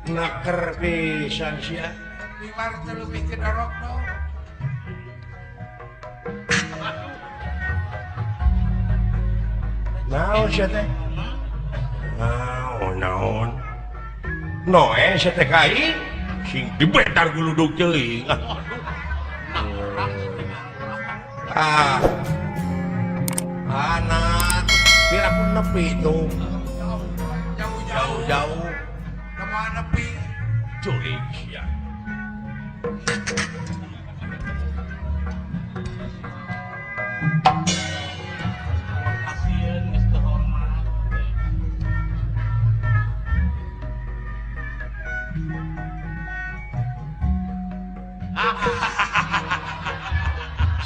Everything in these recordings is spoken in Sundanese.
Naker pisan sia. Liwar teh leuwih ti dorokno. Naon sia teh? Naon naon. Noe sia teh ka aing sing dibetar guludug teuing. Ah. Anak pira pun nepi tuh. Jauh-jauh. Jauh-jauh. Kemana nepi? Curik sia.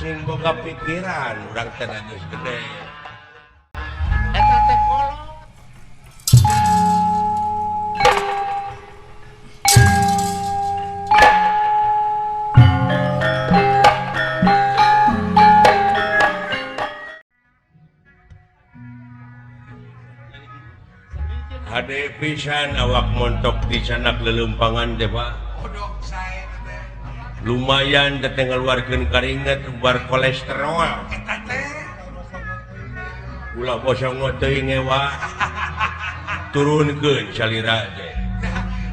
Sing boga pikiran urang teh geus gede. Eta teh kolot. Hade pisan awak montok di sanak lelumpangan teh Pak. Odok sae teh. Lumayan teh ngaluarkeun karinget ubar kolesterol. Eta teh. Ulah bosong teuing ewa. Turunkeun salira teh.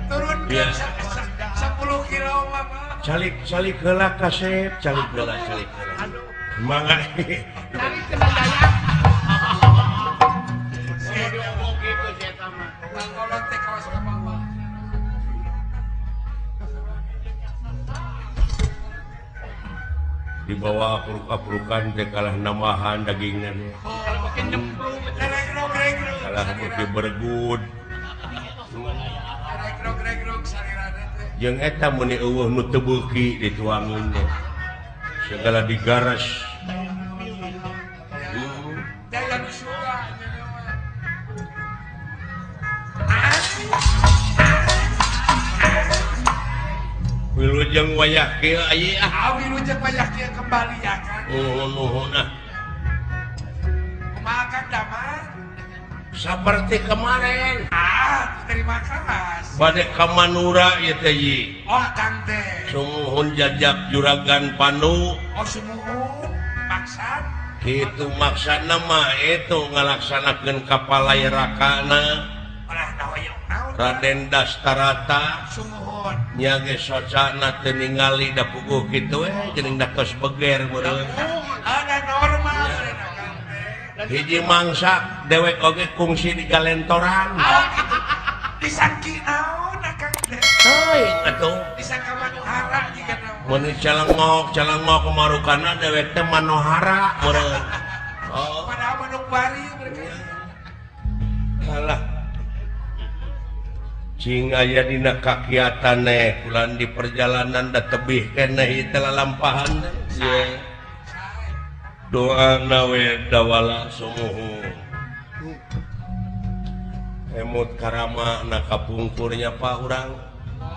Turunkeun 10 kilo mah. Calik calik heula kasep, calik heula calik heula. Aduh. Mangga. Calik heula daya. Dibawa apruk-aprukan teh kalah nambahan dagingna teh. Kalah beuki bergud. Jeung eta mun eueuh nu teu beuki dituangeun teh. Segala digares. Wilujeng wayah kieu aya ah. Wilujeng wayah kieu kembali ya kan. Nuhun nuhun ah. Kumaha Kang Damar? Saperti kemarin. Ah, terima kasih. Bade ka Manura ieu teh yi. Oh, Kang teh. Sumuhun jajak juragan Pandu. Oh, sumuhun maksad. Kitu maksana mah itu ngalaksanakeun kapalai rakana. Raden Dastarata sumuhun nya ge socana teu ningali da puguh kitu we jeung da tos beger meureun. Ada normal hiji mangsa dewek oge kungsi di galentoran. Disangki naon akang teh? Teuing atuh disangka Manohara jiga naon. Mun calengok calengok marukana dewek teh Manohara meureun. Oh padahal Manokwari mereka. Alah cing aya dina kakiatan neh kulan di perjalanan da tebih keneh ieu teh lalampahan teh. Doa nawe dawala sumuhun. Emut karama na kapungkurnya Pak urang.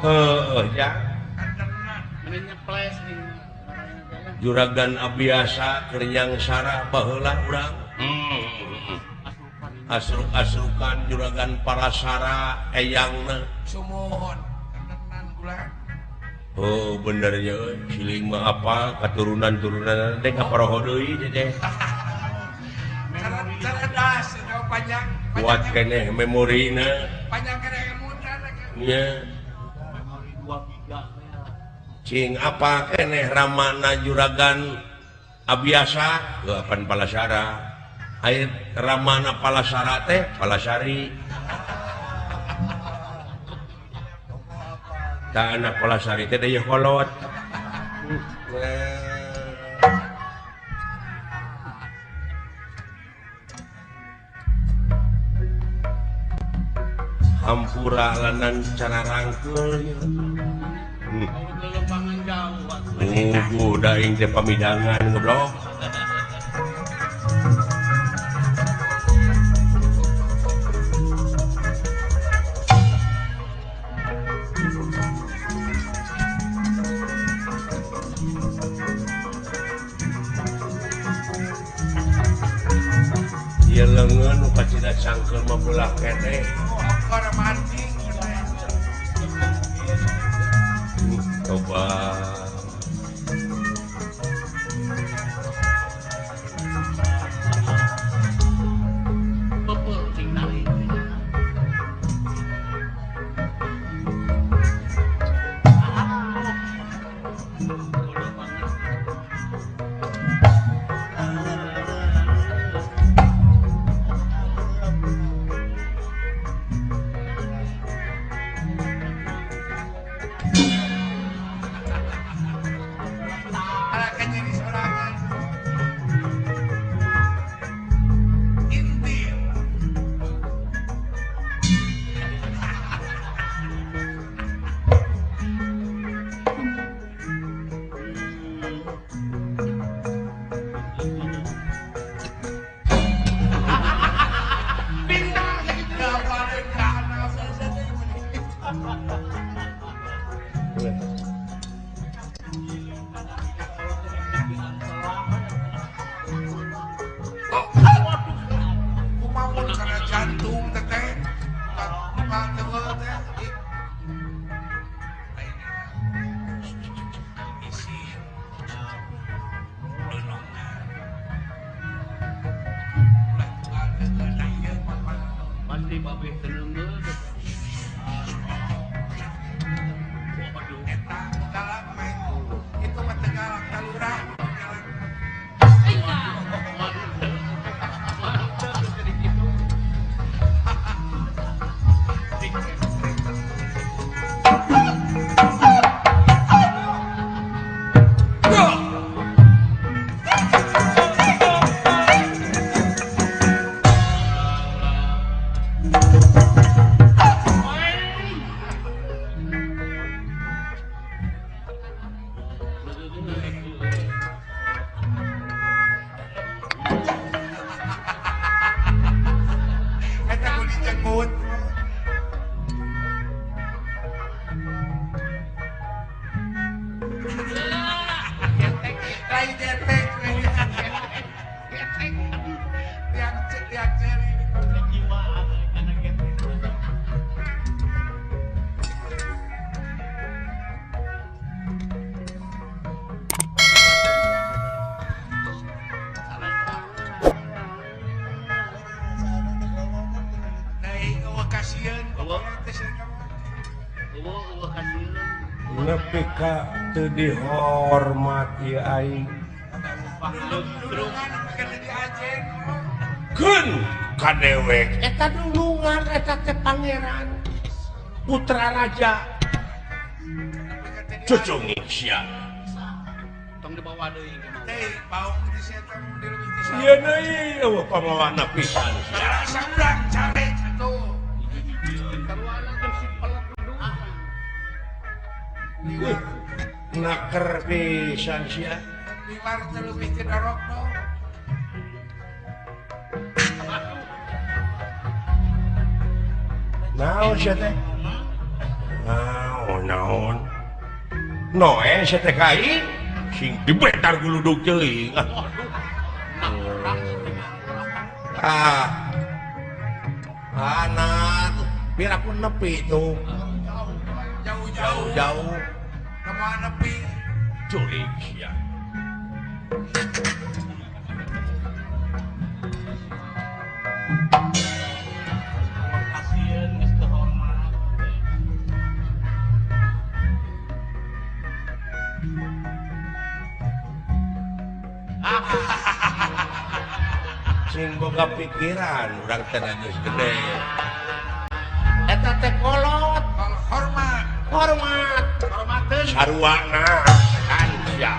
Heuh ya. Juragan Abiasa keur nyangsara baheula urang. Asruk-asrukan juragan Parasara eyangna. Sumuhun tenan kula. Oh bener ya siling mah apa katurunan-turunan teh kaparoho deui teh. Cerdas eta panjang. Kuat keneh memorina. Panjang keneh emutan. Nya. Memori 2 giga. Cing apa keneh ramana juragan Abiasa geupan Palasara. Air ramana Palasara teh Palasari. Tah anak Palasari teh deui kolot. Hampura lanan cara rangkul. Daing teh pamidangan goblok. Ieu leungeun nu kacida cangkeul mah belah keneh. Oh, mancing. Kumaha kana jantung teteh. Kumaha teueuh teh. Isin. Dunungan. Ulah tunggal teueuh na ieu mah. Pasti babeh teungeun. Waduh. Eta galak mah itu mah teu galak talurah galak. Mantap jadi gitu. Eta ku dijenggut. Lain getek, lain getek. Liang liang ceri. Nah, eueuh kasieun pokoknya teh sia kamu. Eueuh eueuh kasieun. Nepi ka teu dihormat ieu aing. Dulungan nepi ka teu diajen. Keun ka dewek eta dulungan eta teh pangeran putra raja Nepi ka teu diajen. Cucungik sia. Tong dibawa deui ke mah. Teh baung di sia teh dileuwih ti sia. Ieu deui eueuh pamawana pisan sia. Asa urang carek atuh. Karuana jeung si pelek dulu. Wih, naker pisan sia. Liwar teh leuwih ti dorokno. Naon sia teh? Naon naon. Noe sia teh ka aing sing dibetar guludug teuing. Ah. Anak, biar aku nepi tuh. Jauh-jauh. Jauh-jauh. Kumaha nepi? Culik sia. Kasieun geus teu hormat. Sing boga pikiran urang teh geus gede. Eta teh kolot, Hormat. Hormat. Hormateun. Saruana kan sia.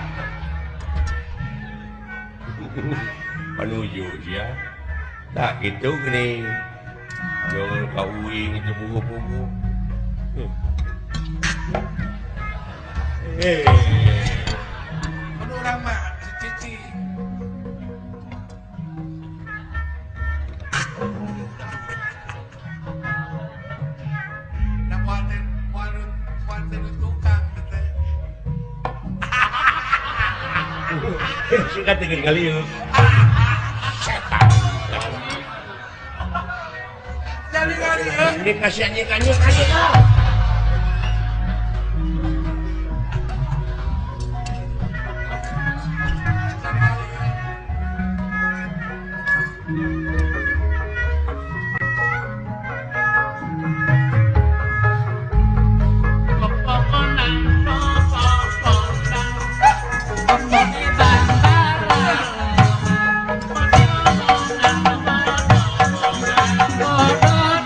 Panuju sia. Tah kitu geuning. Jangan ka uing itu pugu-pugu. Eh. Mun urang mah si Cici. Da moal teh moal moal teh tukang teh. Singkat dengan ngaliuk. Setan. Jadi ngaliuk. Ini kasih anjing anjing anjing ah.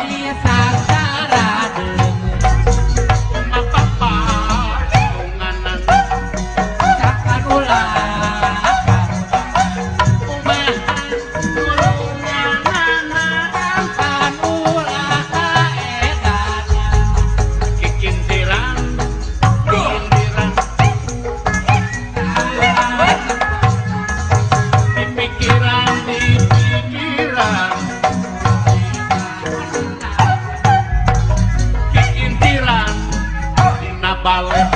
Di sangsara. Balik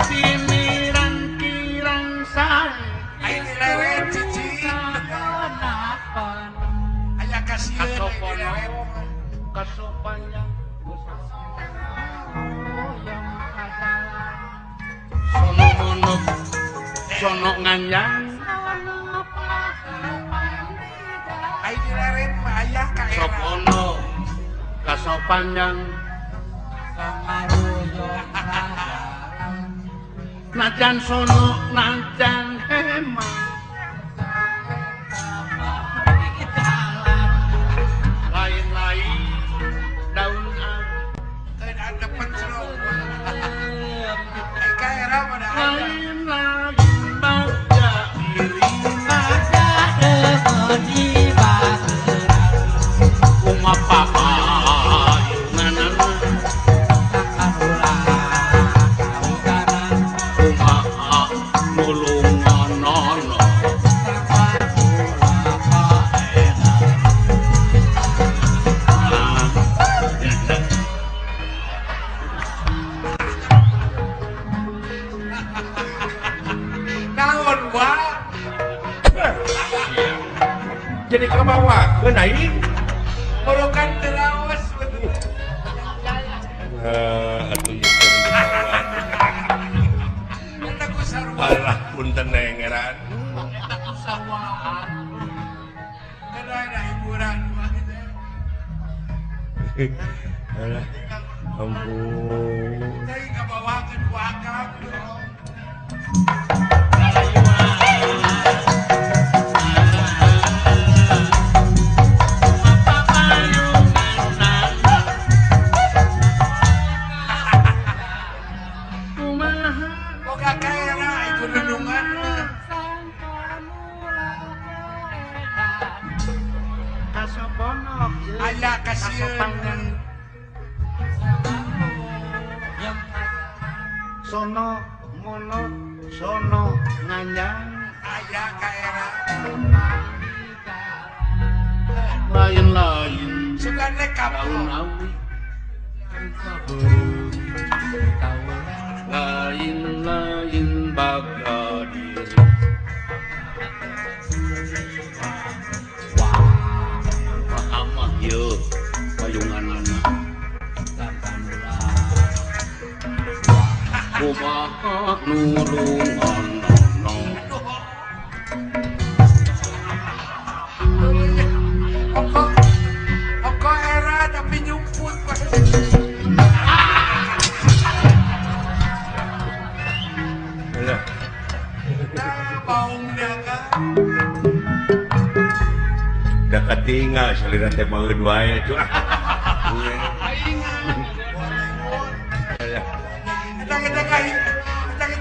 siniran kirang sae Ayo dileret cicing. Aya kasieun dileret. Kasopanjang sono mono sono nganjang Ayo dileret mah aya ka era. Sopono kasopanjang najan sono najan hema lain-lain daun awi Keun adepen slow. Ai ka era mah da aya. lain-lain bagja diri kumapapayunganana kumaha nulunganana Naon wa? Jadi kabawakeun aing. Morokan teu raos betul. Atuh ieu teh dibawa. Eta ku sarua. Alah punten nengeran. Eta ku sawaan. Kada ada hiburan mah gitu. Alah ampun. Teuing kabawakeun ku akang. Boga ka era ieu nunungan mah. Aya kasieun. Sono mono sono nganjang Aya ka era. lain-lain Sugan rek daun kapok. awi lain-lain bagja diri wah amah ieu payunganana kumaha nulunganana Oko oko era tapi nyumput. Alah Nah, baung daga. da katinggal salira teh baeud wae atuh. Alah Eta kita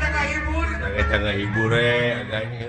ngahibur. eta ngahibur we agaknya.